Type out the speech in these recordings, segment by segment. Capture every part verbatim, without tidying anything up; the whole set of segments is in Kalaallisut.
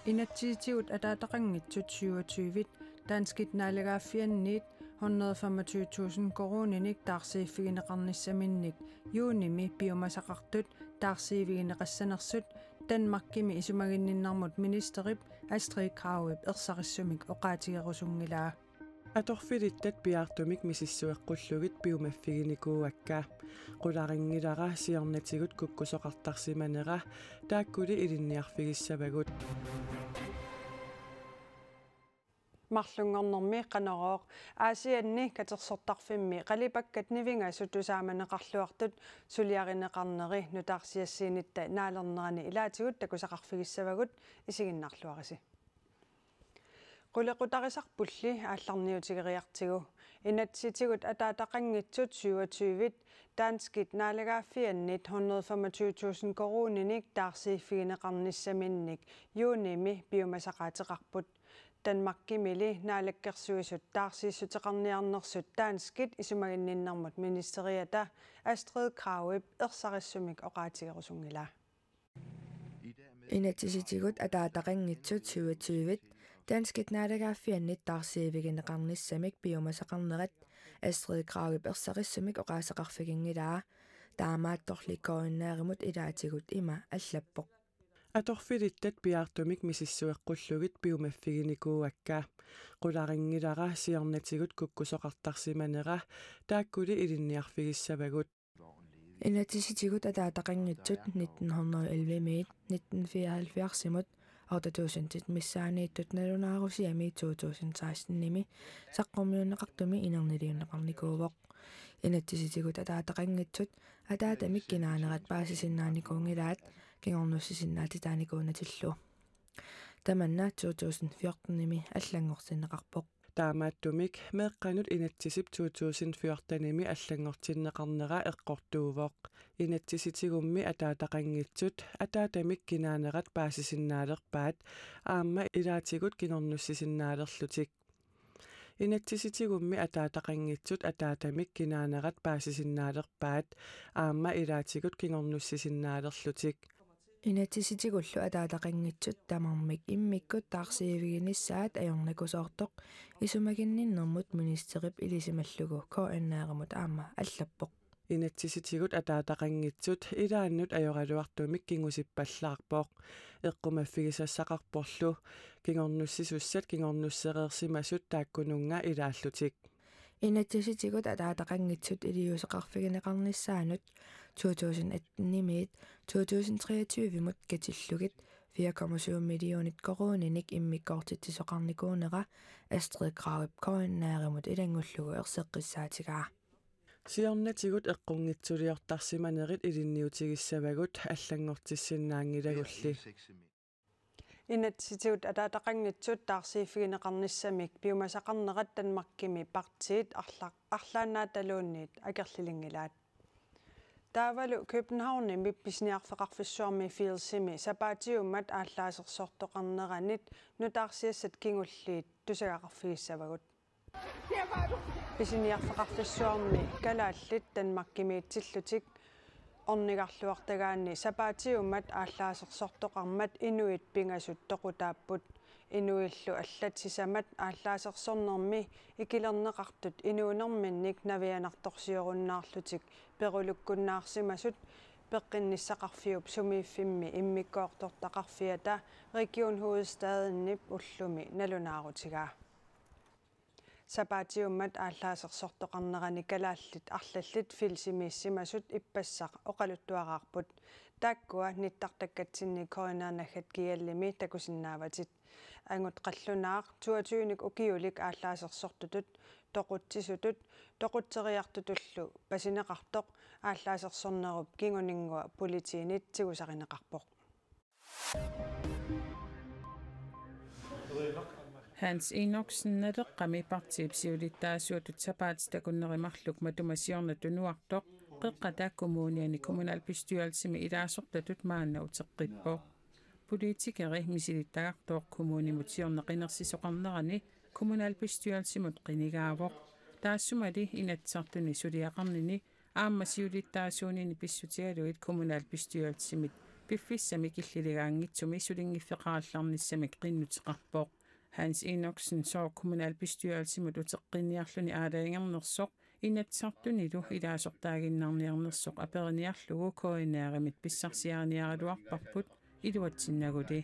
Inatsisitigut ataataqanngitsut syvogtyve danskit naalagaaffianniit hundrede femogtyve tusind koruuninik taarsiiffigineqarnissaminnik juunimi piumasaqartut taarsiivigineqassanersut Danmarkimi isumaginninnermut ministerip Astrid Kragip ersarissumik oqaatigerusunngilaa. Atorfilittat piaartumik misissueqqullugit piumaffiginikuuakka. Qularinngilara siornatigut kukkusoqartarsimanera, taakkuli ilinniarfigissavagut. Marlunngornermi Qanorooq. Aasianni katersortarfimmi qalipakkat nivingasut tusaamaneqarluartut suliarineqarneri nutaarsiassiinitta naalernerani ilaatigut takusaqarfigissavagut, isiginnaarluarisi. Qulequtarisarpulli aallarniutigeriartigu. Inatsisitigut ataataqanngitsut syvogtyve danskit naalagaaffianniit hundrede femogtyve tusind koruuninik taarsiiffigineqarnissaminnik juunimi piumasaqaateqarput. Danmarkimili Naalakkersuisut taarsiissuteqarniarnersut danskit isumaginninnermut ministeriata Astrid Kragip ersarissumik oqaatigerusunngilaa. Inatsisitigut ataataqanngitsut syvogtyve danskit naalagaaffianniit taarsiivigineqarnissamik piumasaqarnerat Astrid Kragip ersarissumik oqaaseqarfiginngilaa. Taamaattorli K N R-imut ilaatigut ima allappoq. Atorfilittat piaartumik misissueqqullugit piumaffiginikuuakka. Qularinngilara siornatigut kukkusoqartarsimanera, taakkuli ilinniarfigissavagut. Inatsisitigut ataataqanngitsut nitten hundrede og elleve-miit nitten fireoghalvfjerds-imut otte tusindit missaanniittut nalunaarusiami to tusind seksten-imi saqqummiunneqartumi inerniliunneqarnikuuvoq. Inatsisitigut ataataqanngitsut ataatamik kinaanerat paasisinnaanikuunngilaat kingornussisinnaatitaanikuunatillu. Tamanna to tusind fjorten-imi allanngortinneqarpoq. Taamaattumik meeqqanut inatsisip to tusind fjorten-imi allanngortinneqarnera eqqortuuvoq. Inatsisitigummi ataataqanngitsut ataatamik kinaanerat paasisinnaalerpaat aamma ilaatigut kingornussisinnaalerlutik. Inatsisitigummi ataataqanngitsut ataatamik kinaanerat paasisinnaalerpaat aamma ilaatigut kingornussisinnaalerlutik. Inatsisitigullu ataataqanngitsut tamarmik immikkut taarsiiviginissaat ajornakusoortoq isumaginninnermut ministerip ilisimallugu K N R-imut aamma allappoq. Inatsisitigut ataataqanngitsut ilaannut ajoraluartumik kingusippallaarpoq. Eqqumaffigisassaqarporlu kingornussisussat kingornussereersimasut taakkununnga ilaallutik. Inatsisitigut ataataqanngitsut iliuuseqarfigineqarnissaannut to tusind atten-imiit to tusind treogtyve-mut katillugit fire komma syv millionit koruuninik immikkoortitsisoqarnikuunera Astrid Kragip K N R-imut ilanngullugu erseqqissaatigaa. Siornatigut eqqunngitsuliortarsimanerit ilinniutigissavagut allanngortissinnaanngilagulli. Inatsisitigut ataataqanngitsut taarsiiffigineqarnissamik piumasaqarnerat Danmarkimi partiit arla-, arlaannaataluunniit akerlilinngilaat. Taavalu Københavnimi pisiniarfeqarfissuarmi Fielsimi sapaatiummat aallaasersortoqarneranit nutaarsiassat kingulliit tusagaqarfigissavagut. Pisiniarfeqarfissuarmi kalaallit Danmarkimiitsillutik ornigarluartagaanni sapaatiummat aallaasersortoqarmat inuit pingasut toqutaapput. Inuillu allat sisamat aallaasersornermi ikilerneqartut inuunerminnik navianartorsiorunnaarlutik perulukkunnaarsimasut Peqqinnissaqarfiup sumiiffimmi immikkoortortaqarfiata Region Hovedstadenip ullumi nalunaarutigaa. Sapaatiummat aallaasersortoqarnerani kalaallit arlallit Fielsimiissimasut ippassaq oqaluttuaraarput. Taakkua nittartakkatsinni K N R naggat gl-imi takusinnaavatit. Angut qallunaaq toogtyvenik ukiulik aallaasersortutut toqutsisutut toqutseriartutullu pasineqartoq aallaasersornerup kinguninngua politiinit tigusarineqarpoq. Hans Enoksen Naleqqami partiip siulittaasuatut sapaatip akunneri marluk matuma siorna tunuartoq Qeqqata Kommuniani kommunalbestyrelsimi ilaasortatut maanna uteqqippoq. Politikeri misilittagartoq kommunimut siorna qinersisoqarnerani kommunalbestyrelsimut qinigaavoq. Taassumali Inatsisartuni suliaqarnini aamma siulittaasuunini pissutigalugit kommunalbestyrelsimit piffissami killiligaanngitsumi sulinngiffeqarallarnissamik qinnuteqarpoq. Hans Enoksen sooq kommunalbestyrelsimut uteqqinniarluni aalajangernersoq Inatsisartunilu ilaasortaaginnarniarnersoq aperiniarlugu K N R-imit pissarsiariniaraluarparput iluatsinnaguli.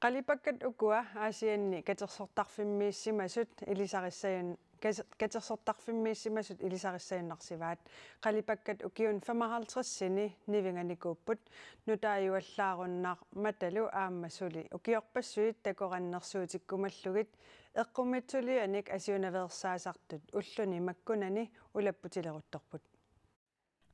Qalipakkat ukua Aasianni katersortarfimmiissimasut ilisarissajun-, kas-, katersortarfimmiissimasut ilisarissajunnarsivaat. Qalipakkat ukiuni femoghalvtredsini nivinganikuupput, nutaajuallaarunnaarmatalu aamma suli ukiorpassuit takorannersuutikkumallugit eqqumiitsulianik asiunaveersaasartut ulluni makkunani ulapputileruttorput.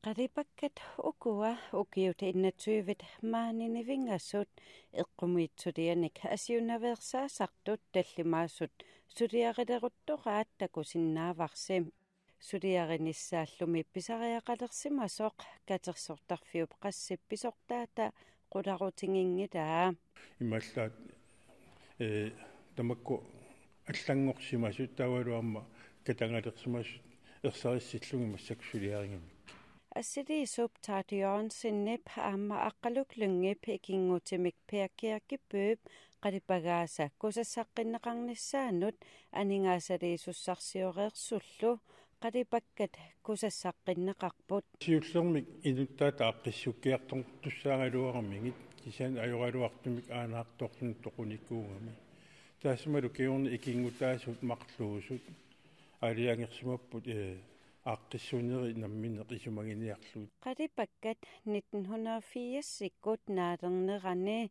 Qalipakkat ukua ukiut enogtyvit maani nivingasut eqqumiitsulianik asiunaveersaasartut tallimaasut suliarileruttoraat takusinnaavarsi. Suliarinissaallumi pisariaqalersimasoq katersortarfiup qassip pisortaata qularutiginngilaa. Imaallaat, ee, tamakku allanngorsimasut taavalu aamma katagalersimasut ersarissillugit massakkut suliarigamik. Assiliisup Taati Jørgensenip aamma Aqqaluk Lyngep ikinngutimik Per Kirkebøp qalipagaasa kusassaqqinneqarnissaanut aningaasaliisussarsioreersullu qalipakkat kusassaqqinneqarput. Siullermik inuttaata aaqqissukkiartortussaagaluaramigit kisianni ajoraluartumik aanaartorluni toqunikuugami. Taassumalu kingorna ikinngutaasut marluusut aalajangersimapput, ee, aaqqissuuneri namminneq isumaginiarlugit. Qalipakkat nitten hundrede og firsikkut naalernerani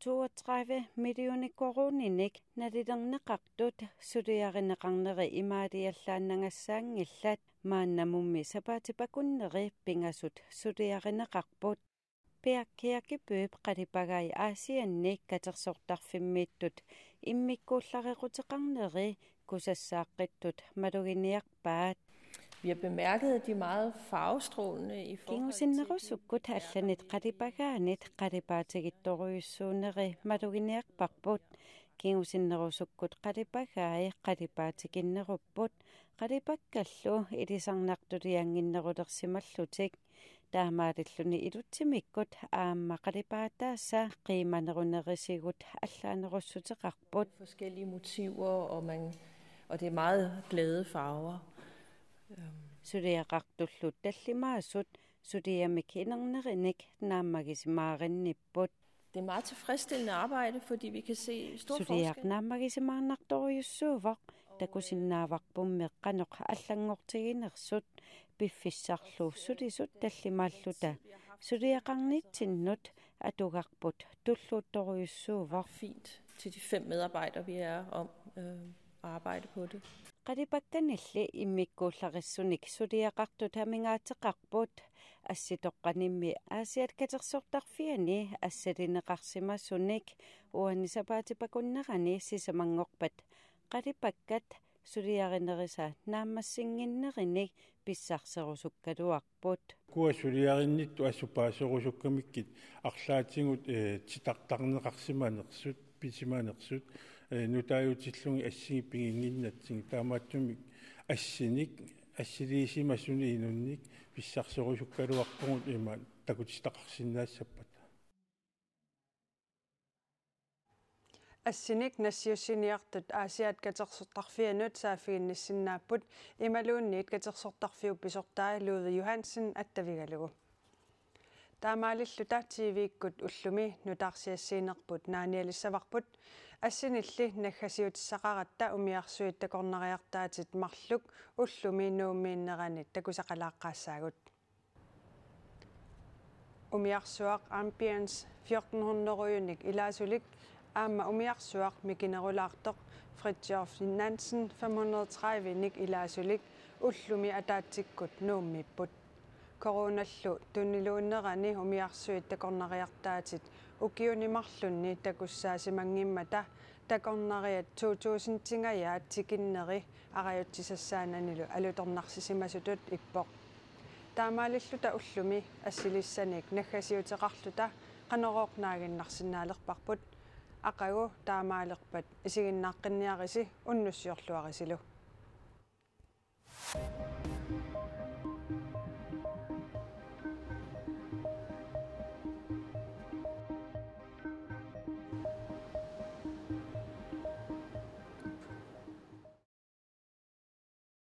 toogtredive millioner koruuninik nalilerneqartut suliarineqarneri imaaliallaannagassaanngillat, maannamummi sapaatip akunneri pingasut suliarineqarput. Per Kirkebøp qalipagai Aasianni katersortarfimmiittut immikkuullarequteqarneri kusassaaqittut maluginiarpaat. Vi har bemærket, at de er meget farvestrålende i forhold til kingusinnerusukkut allanit qalipagaanit qalipaatigittorujussuuneri maluginiarparput. Kingusinnerusukkut qalipagai qalipaatiginnerupput, qalipakkallu ilisarnartuliannginnerulersimallutik. Taamaalilluni ilutsimikkut aamma qalipaataasa qiimanerunerisigut allaanerussuteqarput. Forskellige motiver, og man, og det er meget glade farver. Øhm. Suliaqartullu tallimaasut suliamik inernerinik naammagisimaarinipput. Det er meget tilfredsstillende arbejde, fordi vi kan se stor forskel. Suliaq naammagisimaarnartorujussuuvoq, takusinnaavarpummi qanoq allanngortiginersut, piffissarlu sulisut tallimaalluta suliaqarnitsinnut atugarput tulluuttorujussuuvoq. Fint til de fem medarbejdere, vi er om, øh, at arbejde på det. Qalipakkanilli immikkuullarissunik suliaqartut amigaateqarput, assitoqqanimmi Aasiaat katersortarfiani assilineqarsimasunik uani sapaatip akunnerani sisamanngorpat qalipakkat suliarinerisa naammassinnginnerinik pissarserusukkaluarput. Ukua suliarinnittut assut paaserusukkamikkit arlaatigut, ee, titartarneqarsimanersut, pisimanersut, ee, nutaajutillugit assingi piginnginnatsigit, taamaattumik assinik, assiliisimasunik inunnik pissarserusukkaluarpugut ima takutitaqarsinnaassappat. Assinik nassiussiniartut Aasiaat katersortarfianut saaffiginnissinnaapput imaluunniit katersortarfiup pisortaa Ludvig Johansen attavigalugu. Taamaalilluta T V-kkut ullumi nutaarsiassiinerput naanialissavarput, assinilli naggasiutissaqaratta umiarsuit takornariartaatit marluk ullumi Nuummiinneranit takusaqalaaqqaassaagut. Umiarsuaq Ambience fjorten hundrede-unik ilaasulik aamma umiarsuaq mikinerulaartoq Fridtjof Nansen fem hundrede tredive-nik ilaasulik ullumi ataatsikkut Nuummiipput. Coronallu tuniluunnerani umiarsuit takornariartaatit ukiuni marlunni takussaasimanngimmata takornariat to tusindingajaat tikinneri arajutsisassaananilu alutornarsisimasutut ippoq. Taamaalilluta ullumi assiliissanik naggasiuteqarluta Qanorooq naaginnarsinnaalerparput. Aqagu taamaalerpat isiginnaaqqinniarisi unnussiorluarisilu.